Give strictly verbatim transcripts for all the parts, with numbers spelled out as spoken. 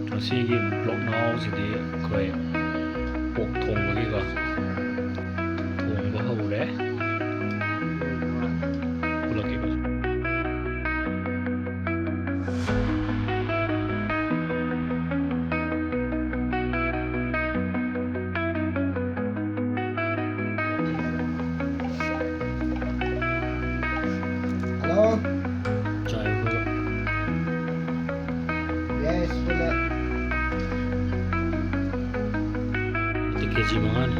ꯉꯁꯤꯒꯤ ꯕ꯭ꯂꯣꯛ ꯅꯥꯎꯁꯤꯗꯤ ꯑꯩꯈꯣꯏ ꯄꯣꯛ ꯊꯣꯡꯕꯒꯤꯀꯣ, ꯊꯣꯡꯕ ꯍꯧꯔꯦ꯫ ꯎꯠꯂꯛꯀꯦꯀꯣ꯫ ꯍꯜꯂꯣ꯫ ꯆꯥꯏ ꯑꯩꯈꯣꯏ꯫ ꯌꯦꯁ, ꯄꯨꯂꯞ꯫ ꯑꯗꯨꯗꯤ ꯀꯦ ꯖꯤ ꯃꯉꯥꯅꯤ꯫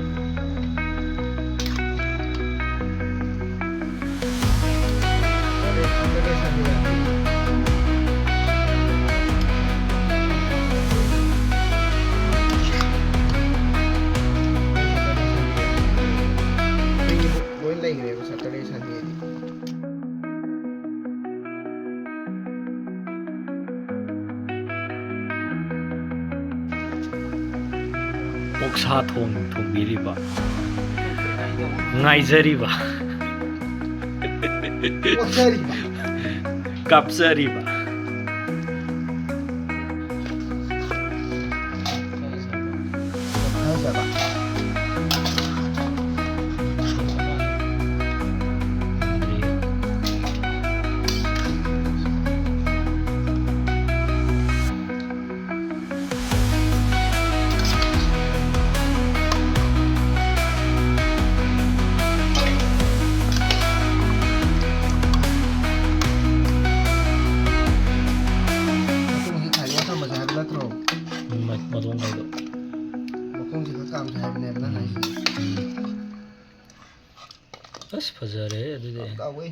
ꯂꯣꯏ ꯂꯩꯈ꯭ꯔꯦꯕ ꯁꯇꯔꯗꯦ ꯁꯟꯗꯦꯗꯤ꯫ ꯑꯣꯛꯁꯥ ꯊꯣꯡ ꯊꯣꯡꯕꯤꯔꯤꯕ, ꯉꯥꯏꯖꯔꯤꯕ, ꯑꯣꯛꯆꯔꯤꯕ꯫ ꯀꯥꯞꯆꯔꯤꯕ꯫ ꯐꯖꯕ꯫ ꯃꯇꯣꯡꯁꯤ ꯈꯥꯏꯗꯣꯛꯑ ꯊꯝꯃꯁꯦ ꯍꯥꯏꯕ ꯅꯠꯇ꯭ꯔꯣ? ꯎꯝ, ꯃ-, ꯃꯇꯣꯡ ꯈꯥꯏꯗꯣꯛ꯫ ꯃꯈꯣꯡꯁꯤ ꯈꯔ ꯀꯥꯝꯁꯦ ꯍꯥꯏꯕꯅꯦꯕ ꯅꯪ ꯍꯥꯏꯁꯦ꯫ ꯎꯝ꯫ ꯑꯁ, ꯐꯖꯔꯦ ꯑꯗꯨꯗꯤ꯫ ꯌꯥꯝ ꯇꯥꯎꯋꯦ꯫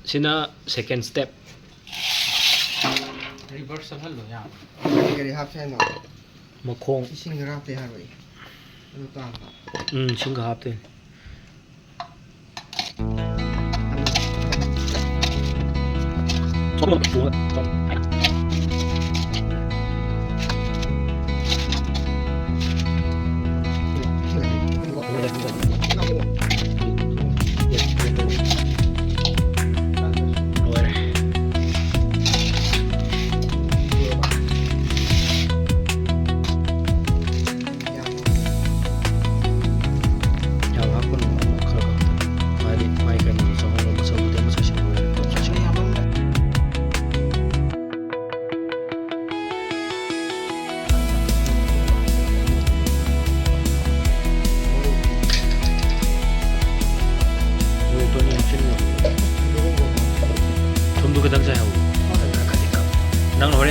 ꯁꯤꯅ second step꯫ Reverse ꯆꯠꯍꯜꯂꯣ ꯌꯥꯕ꯭ꯔꯥ? ꯀꯔꯤ ꯀꯔꯤ ꯍꯥꯞꯁꯦ ꯍꯥꯏꯅꯣ? ꯃꯈꯣꯡ꯫ ꯏꯁꯤꯡ ꯈꯔ ꯍꯥꯞꯇ ꯌꯥꯔꯣꯏ꯫ ꯑꯗꯨ ꯇꯥꯕ꯫ ꯎꯝ, ꯏꯁꯤꯡ ꯈꯔ ꯍꯥꯞꯇꯣꯏꯅꯤ꯫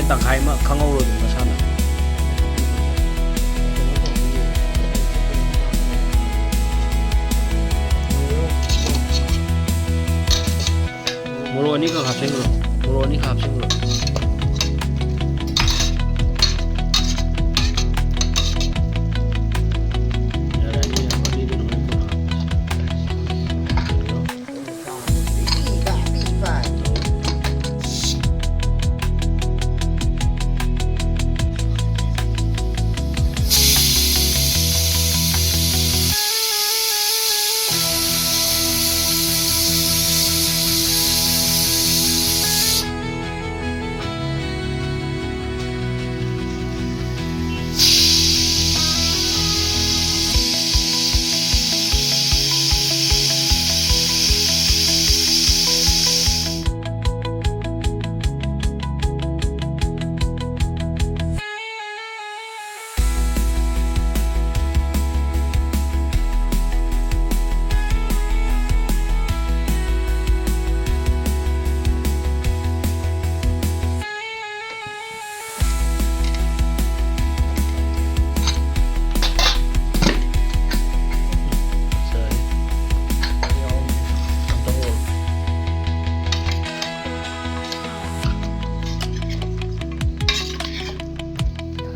ꯇꯪꯈꯥꯏ ꯑꯃ ꯈꯪꯍꯧꯔꯣꯏ ꯑꯗꯨꯝ ꯃꯁꯥꯅ꯫ ꯃꯣꯔꯣꯛ ꯑꯅꯤꯈꯛ ꯍꯥꯞꯆꯤꯟꯈ꯭ꯔꯣ꯫ ꯃꯣꯔꯣꯛ ꯑꯅꯤꯈꯛ ꯍꯥꯞꯆꯤꯟꯈ꯭ꯔꯣ꯫ ꯌꯥꯔꯦ, ꯑꯅꯤ ꯌꯥꯝ ꯑꯅꯤꯗꯨ ꯑꯗꯨꯃꯥꯏꯅ ꯄꯨꯔꯛꯑꯣ꯫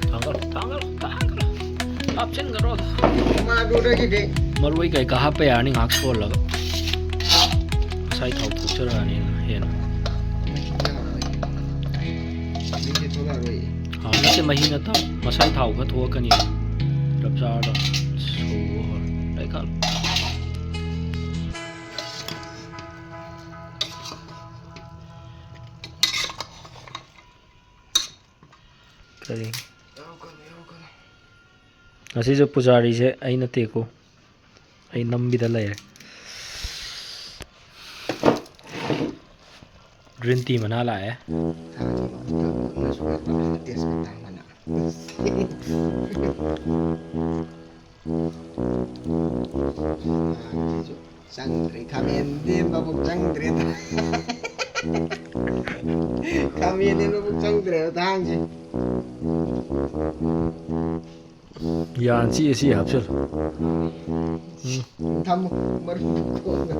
ꯊꯥꯡꯒꯠꯂꯣ, ꯊꯥꯡꯒꯠꯂꯣ, ꯊꯥꯡꯒꯠꯂꯣ꯫ ꯍꯥꯞꯆꯤꯟꯈ꯭ꯔꯣ꯫ ꯃꯥꯗꯨꯗꯒꯤꯗꯤ ꯃꯔꯣꯏ ꯀꯩꯀꯥ ꯍꯥꯞꯄ ꯌꯥꯔꯅꯤ ꯉꯥꯏꯍꯥꯛ ꯁꯣꯜꯂꯒ꯫ ꯉꯁꯥꯏ ꯊꯥꯎ ꯊꯣꯛꯆꯔꯛꯑꯅꯤ ꯍꯦꯟꯅ꯫ ꯃꯍꯤ ꯊꯣꯛꯂꯛꯑꯔꯣꯏ꯫ ꯑꯥ, ꯅꯠꯇꯦ, ꯃꯍꯤ ꯅꯠꯇꯕ꯫ ꯉꯁꯥꯏ ꯊꯥꯎ ꯈꯔ ꯊꯣꯛꯂꯛꯀꯅꯤ꯫ ꯆꯞ ꯆꯥꯔꯗꯧ꯫ ꯁꯧꯕ ꯍꯧꯔꯦ꯫ ꯂꯩꯈꯠꯂꯣ꯫ ꯀꯔꯤ? ꯉꯁꯤꯁꯨ ꯄꯨꯖꯥꯔꯤꯁꯦ ꯑꯩ ꯅꯠꯇꯦꯀꯣ, ꯑꯩ ꯅꯝꯕꯤꯗ ꯂꯩꯔꯦ꯫ Green tea ꯃꯅꯥ ꯂꯥꯛꯑꯦ꯫ ꯇꯦꯖꯄꯇꯥ ꯃꯅꯥ꯫ ꯆꯪꯗ꯭ꯔꯦ, ꯈꯥꯃꯦꯟꯗꯤ ꯃꯕꯨꯛ ꯆꯪꯗ꯭ꯔꯦꯗ꯫ ꯈꯥꯃꯦꯟꯅꯦꯅꯕꯨ ꯆꯪꯗ꯭ꯔꯦꯕ ꯊꯥꯡꯁꯦ꯫ ꯌꯥꯟ ꯆꯤꯛꯑ ꯆꯤꯛꯑ ꯍꯥꯞꯆꯜꯂꯨ꯫ ꯎꯝ꯫ ꯊꯝꯃꯣ꯫ ꯃꯔꯨ ꯀꯣꯟꯅ꯫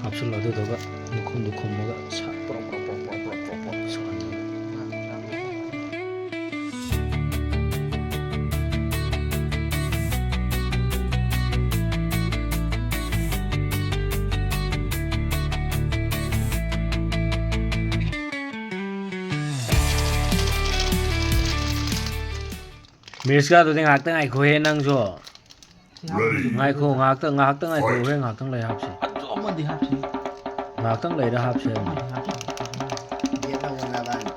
ꯍꯥꯞꯆꯤꯜꯂꯣ꯫ ꯑꯗꯨꯗꯨꯒ ꯃꯈꯨꯝꯗꯨ ꯈꯨꯝꯃꯒ ꯁꯥ-، ꯄ꯭ꯔꯣꯛ ꯄ꯭ꯔꯣꯛ ꯁꯧꯍꯟꯕꯤꯌꯨ꯫ ꯃꯤꯁꯀ, ꯑꯗꯨꯗꯤ ꯉꯥꯏꯍꯥꯛꯇꯪ ꯉꯥꯏꯈꯣꯍꯦ ꯅꯪꯁꯨ꯫ ꯁꯤ ꯍꯥꯞꯄꯅꯤ꯫ ꯉꯥꯏꯈꯣ, ꯉꯥꯏꯍꯥꯛꯇꯪ, ꯉꯥꯏꯍꯥꯛꯇꯪ ꯉꯥꯏꯈꯣ, ꯍꯣꯔꯦꯟ ꯉꯥꯏꯍꯥꯛꯇꯪ ꯂꯩꯔ ꯍꯥꯞꯁꯤ꯫ ꯑꯗꯨ ꯑꯃꯗꯤ ꯍꯥꯞꯁꯤ꯫ ꯉꯥꯏꯍꯥꯛꯇꯪ ꯂꯩꯔ ꯍꯥꯞꯁꯦ ꯍꯥꯏꯕꯅꯤ꯫ ꯑꯃꯗꯤ ꯍꯥꯞꯁꯤ꯫ ꯒꯦꯠ ꯑꯃ ꯂꯣꯜꯂꯕꯅꯤ꯫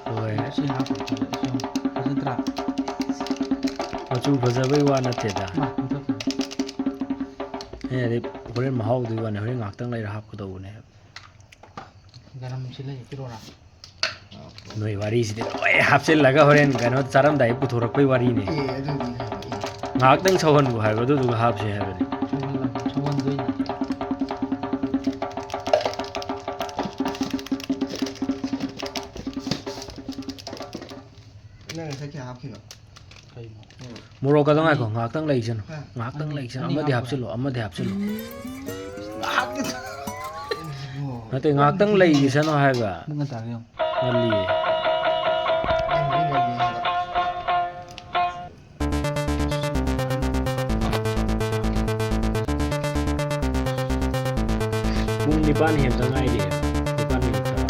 ꯍꯣꯏ꯫ ꯁꯤ ꯍꯥꯞꯄ ꯐꯖ-, ꯁꯤ ꯐꯖꯗ꯭ꯔꯥ? ꯃꯆꯨ ꯐꯖꯕꯩ ꯋꯥ ꯅꯠꯇꯦꯗ꯫ ꯃꯥ, ꯐꯖ ꯐꯖ꯫ ꯑꯩꯅꯗꯤ ꯍꯣꯔꯦꯟ ꯃꯍꯥꯎꯗꯨꯒꯤ ꯋꯥꯅꯤ, ꯍꯣꯔꯦꯟ ꯉꯥꯏꯍꯥꯛꯇꯪ ꯂꯩꯔ ꯍꯥꯞꯀꯗꯧꯕꯅꯦ꯫ ꯒꯔꯝ ꯃꯁꯥꯂꯥ ꯄꯤꯔꯛꯑꯣꯔꯥ? ꯅꯣꯏ ꯋꯥꯔꯤꯁꯤꯗꯤ ꯂꯣꯏ ꯍꯥꯞꯆꯤꯜꯂꯒ ꯍꯣꯔꯦꯟ ꯀꯩꯅꯣ ꯆꯥꯔꯝꯗꯥꯏ ꯄꯨꯊꯣꯔꯛꯄꯩ ꯋꯥꯔꯤꯅꯤ꯫ ꯑꯦ, ꯑꯗꯨꯗꯤ ꯍꯥꯏꯕ, ꯑꯦ꯫ ꯉꯥꯏꯍꯥꯛꯇꯪ ꯁꯧꯍꯟꯈꯣ ꯍꯥꯏꯕ, ꯑꯗꯨꯗꯨꯒ ꯍꯥꯞꯁꯦ ꯍꯥꯏꯕꯅꯤ꯫ ꯁꯧꯍꯜꯂ-, ꯁꯧꯍꯟꯗꯣꯏꯅꯤ꯫ ꯅꯪ ꯉꯁꯥꯏ ꯀꯌꯥ ꯍꯥꯞꯈꯤꯕ? ꯀꯩꯅꯣ? ꯃꯣꯔꯣꯛꯀꯗꯣ ꯉꯥꯏꯈꯣ, ꯉꯥꯏꯍꯥꯛꯇꯪ ꯂꯩꯁꯅꯨ꯫ ꯍꯥ? ꯉꯥꯏꯍꯥꯛꯇꯪ ꯑꯅꯤ, ꯂꯩꯁꯅꯨ꯫ ꯑꯅꯤ ꯑꯃꯗꯤ ꯍꯥꯞꯄ꯭ꯔꯥ? ꯍꯥꯞꯆꯤꯜꯂꯣ, ꯑꯃꯗꯤ ꯍꯥꯞꯆꯤꯜꯂꯣ꯫ ꯉꯥꯏꯍꯥꯛ-, ꯅꯠꯇꯦ, ꯉꯥꯏꯍꯥꯛꯇꯪ ꯂꯩꯈꯤꯁꯅꯨ ꯍꯥꯏꯕ꯫ ꯄꯨꯡ ꯀꯌꯥ ꯇꯥꯔꯒꯦ ꯌꯦꯡꯉꯣ꯫ ꯉꯜꯂꯤꯌꯦ꯫ ꯅꯪꯗꯤ ꯉꯜꯂꯤ ꯍꯥꯏꯕ꯫ ꯄꯨꯡ ꯅꯤꯄꯥꯟ ꯍꯦꯟꯇ ꯉꯥꯏꯔꯤ꯫ ꯅꯤꯄꯥꯟ ꯃꯤꯅꯤꯠ ꯇꯔꯥ꯫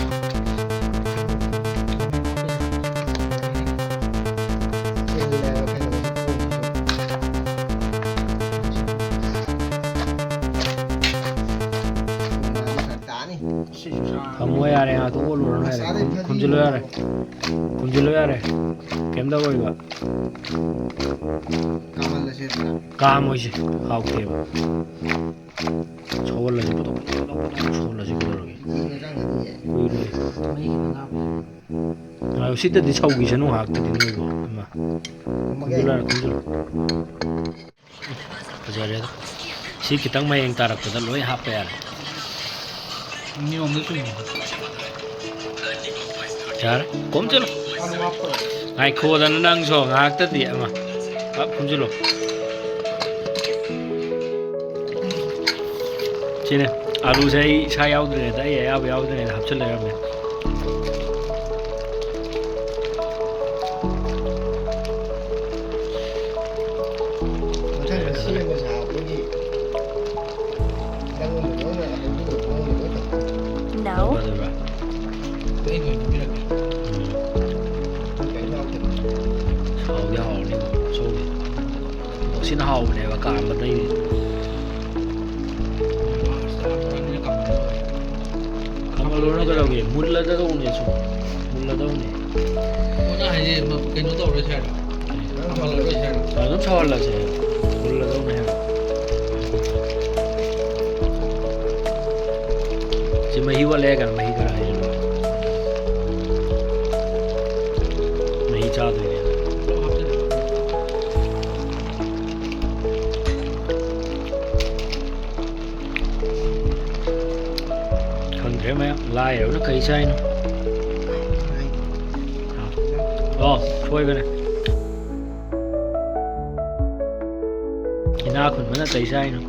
ꯆꯤꯜꯂꯦꯕ ꯀꯩꯅꯣꯁꯦ ꯐꯣꯟꯁꯤꯁꯨ꯫ ꯐꯣꯟ ꯉꯥꯡꯕ ꯐꯔꯛ ꯇꯥꯅꯤ꯫ ꯊꯝꯃꯣ ꯌꯥꯔꯦ, ꯉꯥꯏꯍꯥꯛꯇꯪ ꯑꯣꯠꯂꯨꯔꯅꯨ ꯌꯥꯔꯦ꯫ ꯉꯁꯥꯏꯗꯩ ꯈꯨꯝ-, ꯐꯗꯤ ꯈꯨꯝꯖꯤꯜꯂꯣ ꯌꯥꯔꯦ꯫ ꯈꯨꯝꯖꯤꯜꯂꯣ ꯌꯥꯔꯦ꯫ ꯀꯩꯝ ꯇꯧꯔꯣꯏꯕ꯫ ꯀꯥꯝꯍꯜꯂꯁꯦ ꯑꯗꯨꯅ꯫ ꯀꯥꯝꯃꯣꯏꯁꯦ꯫ ꯍꯥꯎꯇꯦꯕ꯫ ꯁꯧꯍꯜꯂꯁꯤ ꯄꯨꯗꯣꯛ ꯄꯨꯗꯣꯛ ꯄꯨꯗꯣꯛ ꯄꯨꯗꯣꯛ ꯁꯧꯍꯜꯂꯁꯤ ꯀꯩꯗꯧꯔꯒꯦ? ꯀꯨꯏꯅ ꯆꯪꯒꯅꯤꯌꯦ꯫ ꯀꯨꯏꯔꯣꯏ꯫ ꯃꯍꯤ ꯈꯤꯇꯪ ꯍꯥꯞꯄꯣ꯫ ꯉꯥꯏꯈꯣ, ꯁꯤꯗꯗꯤ ꯁꯧꯈꯤꯁꯅꯨ ꯉꯥꯏꯍꯥꯛꯇꯗꯤ ꯅꯣꯏꯕꯨ꯫ ꯑꯃ꯫ ꯈꯨꯝꯖꯤꯜꯂꯣ, ꯈꯨꯝꯖꯤꯜꯂꯣ꯫ ꯐꯖꯔꯦ ꯑꯗꯣ꯫ ꯁꯤ ꯈꯤꯇꯪ ꯃꯌꯦꯡ ꯇꯥꯔꯛꯄꯗ ꯂꯣꯏ ꯍꯥꯞꯄ ꯌꯥꯔꯦ꯫ ꯅꯤꯌꯣꯝꯗ ꯆꯨꯝꯃꯤ꯫ ꯌꯥꯔꯦ, ꯀꯣꯝ ꯆꯠꯂꯣ꯫ ꯑꯂꯨ ꯍꯥꯞꯄ꯭ꯔꯣ? ꯉꯥꯏꯈꯣꯗꯅ ꯅꯪꯁꯨ ꯉꯥꯏꯍꯥꯛꯇꯗꯤ ꯑꯃ꯫ ꯄꯥꯞ ꯈꯨꯝꯖꯤꯜꯂꯣ꯫ ꯁꯤꯅꯦ, ꯑꯂꯨꯁꯦ ꯑꯩ ꯏꯁꯥ ꯌꯥꯎꯗ꯭ꯔꯤꯉꯩꯗ, ꯑꯩ ꯑꯌꯥꯕ ꯌꯥꯎꯗ꯭ꯔꯤꯉꯩꯗ ꯍꯥꯞꯆꯤꯜꯂ ꯂꯩꯔꯝꯃꯦ꯫ ꯃꯊꯪꯗ ꯁꯦꯝꯕ ꯁꯥꯕꯒꯤ ꯅꯪꯉꯣꯟꯗ ꯂꯣꯏꯅ ꯍꯥꯏꯕꯤꯔꯣ, ꯃꯉꯣꯟꯗ ꯂꯣꯏ ꯇꯧ꯫ No. ꯐꯗꯣꯏꯕ꯭ꯔꯥ? ꯑꯩ ꯂꯣꯏ ꯄꯤꯕꯤꯔꯛꯀꯦ꯫ ꯎꯝ꯫ ꯀꯩꯝ ꯌꯥꯎꯗꯦ꯫ ꯍꯥꯎꯗꯤ ꯍꯥꯎꯔꯅꯤꯀꯣ, ꯁꯣꯝꯒꯤ꯫ ꯁꯤꯅ ꯍꯥꯎꯕꯅꯦꯕ, ꯀꯥꯝꯕꯗꯩꯗꯤ꯫ ꯀꯥꯝꯍꯜꯂꯨꯔꯅꯨ ꯀꯩꯗꯧꯒꯦ? ꯃꯨꯜꯂꯗꯧꯅꯦ ꯁꯨꯝ꯫ ꯃꯨꯜꯂꯗꯧꯅꯦ꯫ ꯑꯣ, ꯅꯪ ꯍꯥꯏꯁꯦ ꯃ-, ꯀꯩꯅꯣ ꯇꯧꯔꯣꯏꯁꯦ ꯍꯥꯏꯔꯣ? ꯀꯥꯝꯍꯜꯂꯔꯣꯏꯁꯦ ꯍꯥꯏꯔꯣ? ꯑꯗꯨꯝ ꯁꯧꯍꯜꯂꯁꯦ꯫ ꯃꯨꯜꯂꯗꯧꯅꯦ ꯍꯥꯏꯕ꯫ ꯁꯤ ꯃꯍꯤ ꯋꯥꯠꯂꯦ ꯍꯥꯏ ꯀꯥꯟꯗ ꯃꯍꯤ ꯈꯔ ꯍꯩꯖꯤꯜꯂꯣ꯫ ꯃꯍꯤ ꯆꯥꯗꯣꯏꯅꯦ꯫ ꯈꯪꯗ꯭ꯔꯦ ꯃꯌꯥꯝ, ꯂꯥꯏꯔꯕꯅ ꯀꯩ ꯆꯥꯏꯅꯣ? ꯑꯣ, ꯁꯣꯏꯕꯅꯦ꯫ ꯏꯅꯥ ꯈꯨꯟꯕꯅ ꯀꯩ ꯆꯥꯏꯅꯣ?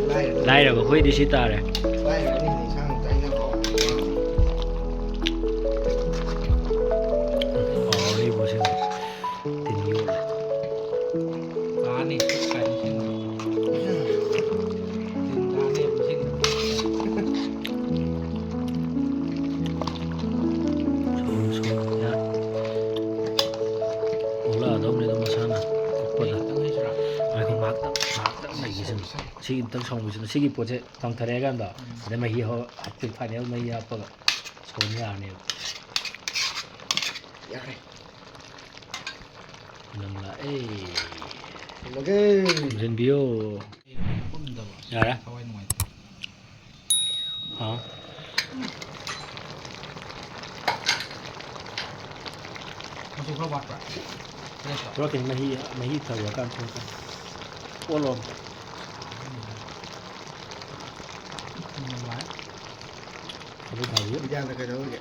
ꯂꯥꯏꯔꯕ꯫ ꯂꯥꯏꯔꯕ ꯑꯩꯈꯣꯏꯗꯤ ꯁꯤ ꯇꯥꯔꯦ꯫ ꯂꯥꯏꯔꯕꯅ ꯏꯟꯁꯥꯡ ꯆꯥꯏꯅꯕ꯫ ꯍꯥꯎꯔꯤꯕꯣ ꯁꯤꯕꯣ? ꯇꯤꯟ ꯌꯣꯠꯂꯦ꯫ ꯇꯥꯅꯤ, ꯀꯥꯏꯅ ꯁꯤꯡꯕ꯫ ꯇꯤꯟ ꯇꯥꯅꯤ, ꯁꯤꯡꯕ꯫ ꯁꯧ, ꯁꯧ, ꯌꯥꯔꯦ꯫ ꯑꯣꯜꯂꯛꯑꯗꯧꯅꯦ ꯑꯗꯨꯝ ꯃꯁꯥꯅ ꯀꯨꯞꯄꯗ꯫ ꯈꯤꯇꯪ ꯍꯩꯁꯤꯔꯥ? ꯉꯥꯏꯈꯣ, ꯉꯥꯏꯍꯥꯛꯇꯪ, ꯉꯥꯏꯍꯥꯛꯇꯪ ꯂꯩꯈꯤꯁꯅꯨ꯫ ꯁꯤ ꯑꯝꯇꯪ ꯁꯧꯍꯟꯈꯤꯁꯅꯨ꯫ ꯁꯤꯒꯤ ꯄꯣꯠꯁꯦ ꯀꯪꯊꯔꯛꯑꯀꯥꯟꯗ, ꯎꯝ꯫ ꯑꯗꯩ ꯃꯍꯤ ꯍꯧ-, ꯍꯥꯞꯄꯤ, ꯐꯥꯏꯅꯦꯜ ꯃꯍꯤ ꯍꯥꯞꯄꯒ ꯁꯧꯍꯟ ꯌꯥꯔꯅꯦꯕ꯫ ꯌꯥꯔꯦ꯫ ꯅꯪ ꯂꯥꯛꯑꯦ꯫ ꯊꯝꯃꯒꯦ꯫ ꯈꯨꯝꯖꯤꯟꯕꯤꯌꯣ꯫ ꯌꯥꯔꯦ꯫ ꯊꯋꯥꯏ ꯅꯨꯡꯉꯥꯏꯇꯦ꯫ ꯍꯥꯎ꯫ ꯈꯔ ꯋꯥꯠꯄ꯭ꯔꯥ? ꯐ꯭ꯔꯦꯁꯇꯣ? ꯊꯣꯛꯂꯛꯀꯅꯤ, ꯃꯍꯤ, ꯃꯍꯤ ꯊꯧꯔꯀꯥꯟꯗ ꯊꯣꯛꯂꯛꯀꯅꯤ꯫ ꯑꯣꯠꯂꯣ꯫ ꯅꯨꯡꯉꯥꯏ꯫ ꯑꯗꯨ ꯊꯥꯕꯤꯌꯨ꯫ ꯏꯟꯗꯤꯌꯥꯗ ꯀꯩꯗꯧꯔꯒꯦ?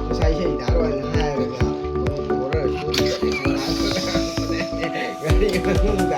ꯉꯁꯥꯏ ꯏꯁꯩ ꯇꯥꯔꯣ ꯍꯥꯏꯅ ꯍꯥꯏꯔꯒ ꯕꯣꯔꯗꯔ ꯁ꯭ꯀꯨꯜ ꯆꯠꯂꯤ꯫ ꯒꯥꯔꯤ ꯃꯅꯨꯡꯗ꯫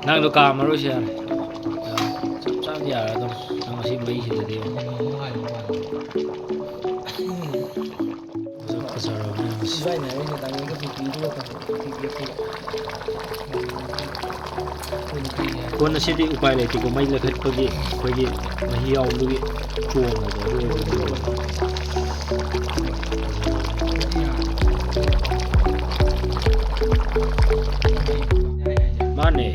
ꯅꯪꯗꯣ ꯀꯥꯝꯃꯔꯣꯏꯁꯤ ꯌꯥꯔꯦ꯫ ꯆꯞ ꯆꯥꯅ ꯌꯥꯔꯦ ꯑꯗꯨꯝ꯫ ꯅꯪ ꯉꯁꯤ ꯃꯩꯁꯤꯗꯗꯤ꯫ ꯃꯁꯛ ꯐꯖꯔꯕꯅꯤ ꯉꯁꯤ꯫ ꯏꯕꯥꯏꯅ ꯑꯩꯅ ꯗꯥꯏꯃꯟꯒ ꯄꯤꯄꯤꯗꯨꯒ ꯇꯧꯕ ꯄꯤꯄꯤꯗꯨꯒ꯫ ꯑꯩꯈꯣꯏ ꯅꯨꯄꯤꯒꯤ ꯍꯥꯏ꯫ ꯀꯣꯟꯅ ꯁꯤꯗꯤ ꯎꯄꯥꯏ ꯂꯩꯇꯦꯀꯣ, ꯃꯩ ꯂꯩꯈꯠꯄꯒꯤ ꯑꯩꯈꯣꯏꯒꯤ ꯃꯍꯤ ꯌꯥꯎꯕꯒꯤ ꯊꯣꯡꯕꯗꯣ ꯑꯗꯨ ꯑꯣꯏꯕꯅꯤꯅ꯫ ꯃꯥꯅꯦ꯫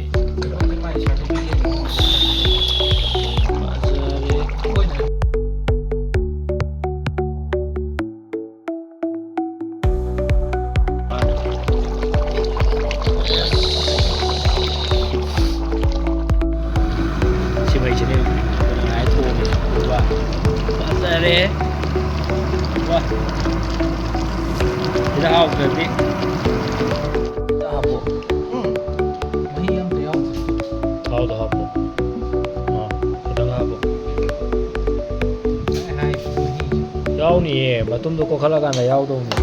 ꯐꯖꯔꯦ꯫ ꯁꯤꯃꯩꯁꯤꯅꯦ ꯉꯥꯏ ꯊꯣꯡꯉꯤꯁꯦ꯫ ꯐꯖꯔꯦ꯫ ꯋꯥ꯫ ꯁꯤꯗ ꯍꯥꯎꯇ꯭ꯔꯗꯤ꯫ ꯁꯤꯗ ꯍꯥꯞꯄꯣ꯫ ꯎꯝ꯫ ꯃꯍꯤ ꯑꯝꯇ ꯌꯥꯎꯗ꯭ꯔꯦ꯫ ꯊꯥꯎꯗꯣ ꯍꯥꯞꯄꯣ꯫ ꯑꯥ, ꯈꯤꯇꯪ ꯍꯥꯞꯄꯣ꯫ ꯌꯥꯎꯅꯤꯌꯦ, ꯃꯇꯨꯝꯗꯣ ꯀꯣꯛꯈꯠꯂꯀꯥꯟꯗ ꯌꯥꯎꯗꯧꯅꯦ꯫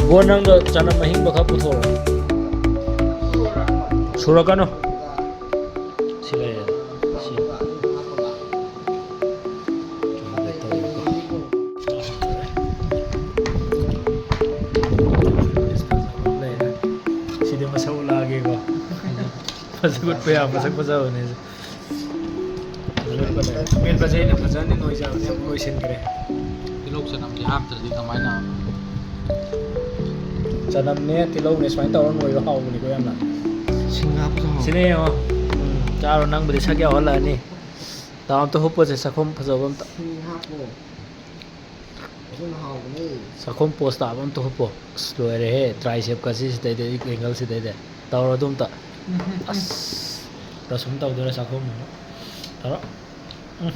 ꯕꯣ, ꯅꯪꯗꯣ ꯆꯅꯝ ꯑꯍꯤꯡꯕ ꯈꯔ ꯄꯨꯊꯣꯔꯛꯑꯣ꯫ ꯁꯨꯔꯛꯀꯅꯨ꯫ ꯁꯤ ꯂꯩꯔꯦ꯫ ꯁꯤ꯫ ꯁꯤꯗꯤ ꯃꯁꯛ ꯎꯠꯂꯛꯑꯒꯦꯀꯣ꯫ ꯃꯁꯛ ꯎꯠꯄ ꯌꯥꯕ ꯃꯁꯛ ꯐꯖꯕꯅꯦ ꯁꯤ꯫ ꯃꯦꯠꯄꯁꯦ ꯑꯩꯅ ꯐꯖꯅ ꯅꯣꯏꯖꯕꯅꯦ, ꯑꯃꯨꯛ ꯂꯣꯏꯁꯤꯟꯈ꯭ꯔꯦ꯫ ꯇꯤꯜꯍꯧ ꯆꯅꯝꯗꯤ ꯍꯥꯞꯇ꯭ꯔꯗꯤ ꯀꯃꯥꯏꯅ? ꯆꯅꯝꯅꯦ, ꯇꯤꯜꯍꯧꯅꯦ, ꯁꯨꯃꯥꯏꯅ ꯇꯧꯔ ꯅꯣꯏꯕ ꯍꯥꯎꯕꯅꯤꯀꯣ ꯌꯥꯝꯅ꯫ ꯁꯤꯡ ꯍꯥꯞꯄꯁꯨ ꯍꯥꯎꯕꯅꯤ꯫ ꯁꯤꯅꯦ ꯌꯦꯡꯉꯣ꯫ ꯎꯝ, ꯆꯥꯔꯣ, ꯅꯪꯕꯨꯗꯤ ꯁꯛ ꯌꯥꯎꯍꯜꯂꯛꯑꯅꯤ꯫ ꯗꯥꯎ ꯑꯝꯇ ꯍꯨꯞꯄꯣꯁꯦ, ꯆꯥꯛꯈꯨꯝ ꯐꯖꯕ ꯑꯝꯇ꯫ ꯁꯤꯡ ꯍꯥꯞꯄꯣ꯫ ꯑꯗꯨꯅ ꯍꯥꯎꯕꯅꯦ꯫ ꯆꯥꯛꯈꯨꯝ ꯄꯣꯁ ꯇꯥꯕ ꯑꯝꯇ ꯍꯨꯞꯄꯣ꯫ ꯑꯁ, ꯂꯣꯏꯔꯦꯍꯦ, tricep ꯀꯁꯤ ꯁꯤꯗꯩꯗꯤ, angle ꯁꯤꯗꯩꯗꯤ꯫ ꯇꯧꯔꯣ ꯑꯗꯨ ꯑꯝꯇ꯫ ꯑꯁ, ꯔꯁꯨꯝ ꯇꯧꯗꯣꯔꯦ ꯆꯥꯛꯈꯨꯝ꯫ ꯇꯧꯔꯣ꯫ ꯎꯝ꯫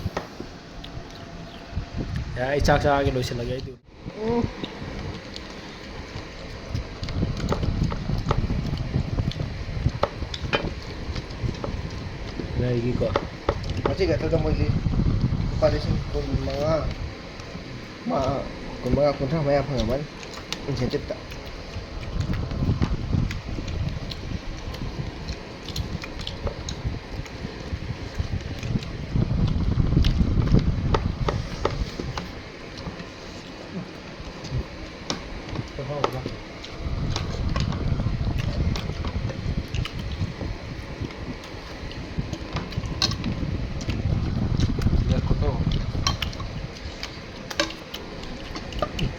ꯌꯥꯔꯦ, ꯑꯩ ꯆꯥꯛ ꯆꯥꯔꯒꯦ, ꯂꯣꯏꯁꯤꯜꯂꯒꯦ ꯑꯩꯗꯤ꯫ ꯎꯝ꯫ ꯂꯩꯒꯤꯀꯣ꯫ ꯃꯁꯤ ꯈꯛꯇꯗ ꯃꯣꯏꯗꯤ ꯂꯨꯄꯥ ꯂꯤꯁꯤꯡ ꯀꯨꯟ ꯃꯉꯥ, ꯃꯥ ꯀꯨꯟ ꯃꯉꯥ, ꯀꯨꯟꯊ꯭ꯔꯥ ꯃꯌꯥ ꯐꯪꯉꯝꯃꯅꯤ incentive ꯇ꯫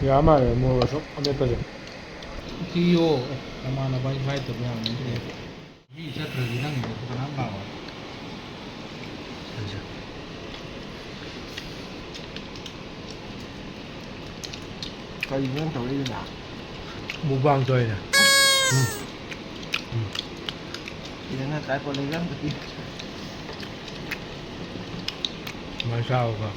ꯌꯥ ꯃꯥꯜꯂꯦ ꯃꯣꯔꯣꯛ ꯑꯁꯨꯛ ꯑꯃꯦꯠꯄꯁꯦ꯫ ꯊꯤꯌꯣ꯫ ꯑꯦ, ꯅꯃꯥꯟꯅꯕ ꯑꯩ ꯍꯥꯏꯗꯕ ꯌꯥꯕ ꯅꯠꯇꯦ꯫ ꯃꯤ ꯆꯠꯈ꯭ꯔꯗꯤ ꯅꯪꯒꯤꯗꯣ ꯀꯅꯥꯝ ꯂꯥꯛꯑꯣꯏ꯫ ꯀꯔꯤꯅꯣ ꯅꯪ ꯇꯧꯔꯛꯏꯗꯨꯅ? ꯃꯨꯛꯕꯥꯡ ꯇꯧꯔꯤꯅꯦ꯫ ꯎꯝ꯫ ꯎꯝ꯫ ꯁꯤꯗꯅ ꯇ꯭ꯔꯥꯏꯄꯣꯠ ꯂꯩꯕ꯭ꯔꯥ ꯑꯝꯇ ꯄꯤ꯫ ꯁꯨꯃꯥꯏꯅ ꯆꯥꯕꯀꯣ꯫